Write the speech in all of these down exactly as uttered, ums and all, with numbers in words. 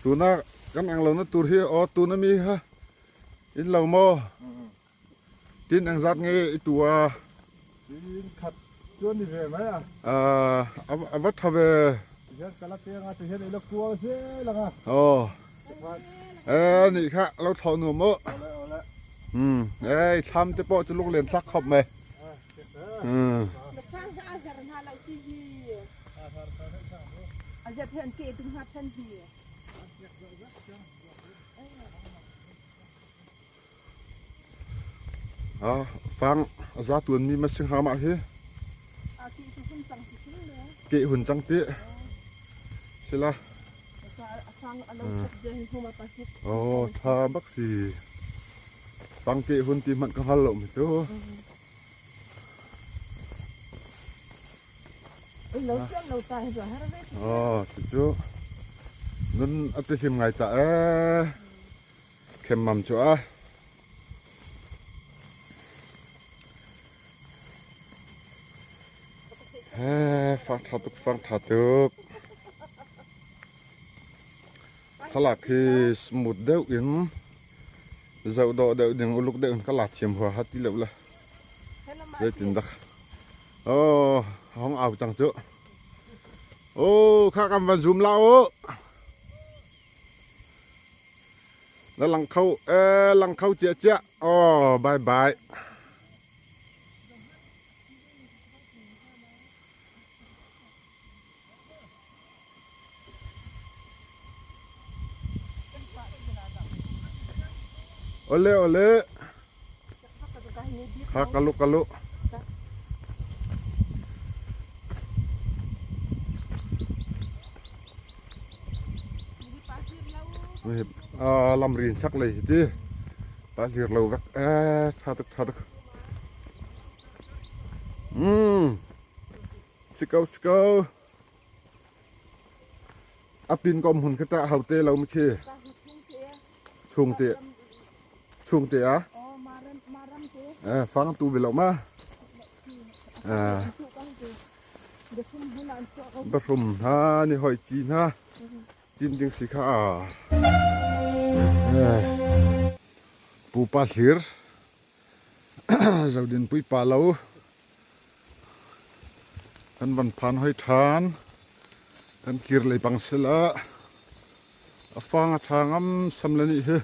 Tuna kan ang lo na tur hi, aw, tuna mi ha. In lo maw? Tin ang zat nge i tu a. Tin khat chuan ni ve mai a. A, a, a va tha ve. Hian ka la te anga te hian i la kual se langa. Aw. Khat. E, ni kha lo thlawh nuam maw? Ole, ole. Hmm. E, thlam te pawh chu lung len thlak khawp mai. Hmm. A zet hian ke ding ha then hi. A, fang a za tuan mi masing ha mah hi. A, tih chu hun chang ti thil le. Tih hun chang tih. A. Sila. A sa, a sang a lo, hmm, thawk zel hi huma ta hi. Aw, tha bak si. Fang tih hun tih hman ka hal lo mi chu. Hmm. Ui, lo, ah, siam lo ta hi chu, har ve. Aw, chu chu. Nun a ti hlim ngai ta e. Khem mam chu a. He, fang tha tuk, fang tha tuk. Thlalak hi smooth deuh in, zauh dawh deuh ding, uluk deuh in ka la thiam hua ha ti lo la. Zeitin dak. Aw, hong au chang chu. Aw, kha kan van zoom la u. La lang kho, eh, lang kho chiah chiah. Aw, bye bye. Ole, ole. Kha kalu, kalu. A, lam rin sak lei hi ti. Pa hlir lo vek. Eh, tha tak, tha tak. Hmm. Siko, siko. A pin kom hun khata haute lo mi khi. Chhungte. Chhungte a. Eh, fang tu ve lo ma. Eh. Ba hrum ha, ni hoi chi ha. Chin ding si kha a. Eh. Pu pa hlir. Zodin pui pa lo. Kan van phan hoi than. Kan kir lei pang sela. A fang a tha ngam sam le ni hi.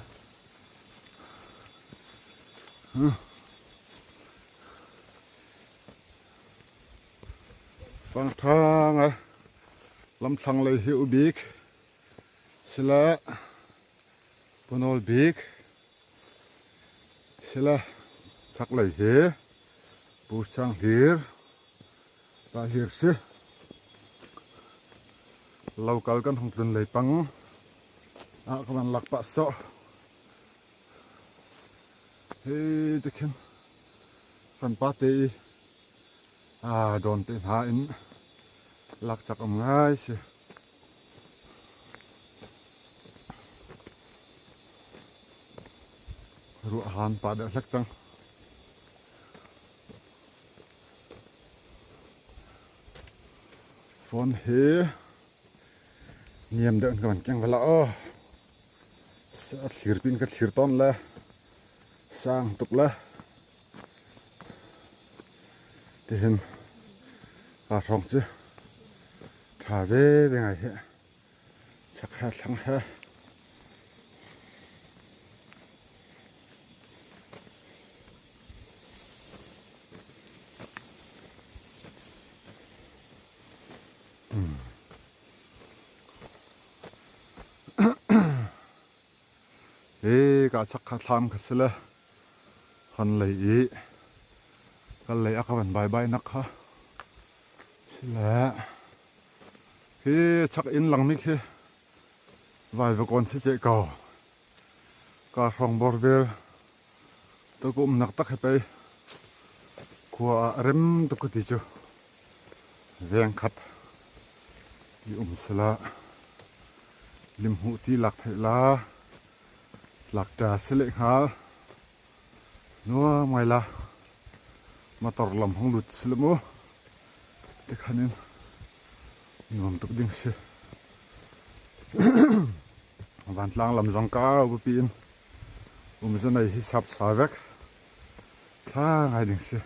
Fang thang a. Lam thlang lei hi u bik. Sela. Punol bik. Sila, sak lei hi. Pu Sang Hlir. Pa Hlir si. Lo kal kan hung tlun lei pang. A, ka van lak pah sawh. Hei, te khin. Kan pa te i. A, dawn te hna in lak chak awm ngai si. Ruah han pah deuh hlek chang. Phone hi. Niam deuh in ka van keng vala aw. Sa thlir pin ka thlir tawn le. Sang tuk le. Tihin. Ka hrawng chu. Tha ve ve ngai hi. Chak ha thlang ha. Hmm. E, ka chak kha thlam kha sila. Han lei i. Kal lei a ka van bai bai nak kha. Sila. Hi chak in lang mi khi. Vai va kon si che kau. Ka hrawng bawr vel. Tukum nak tak he pei. Khua a rem tuk ti chu. Veng khat. I um sela. Lim hmuh ti lak theih la. Lak ta se leh nghal. Nuam ngai la. Motor lam hong lut se leh maw. Te khanin. Nuam tuk ding se. Vantlang lam zong kau bupi in um zong nei hi sap sa vek. Thla ngai ding si.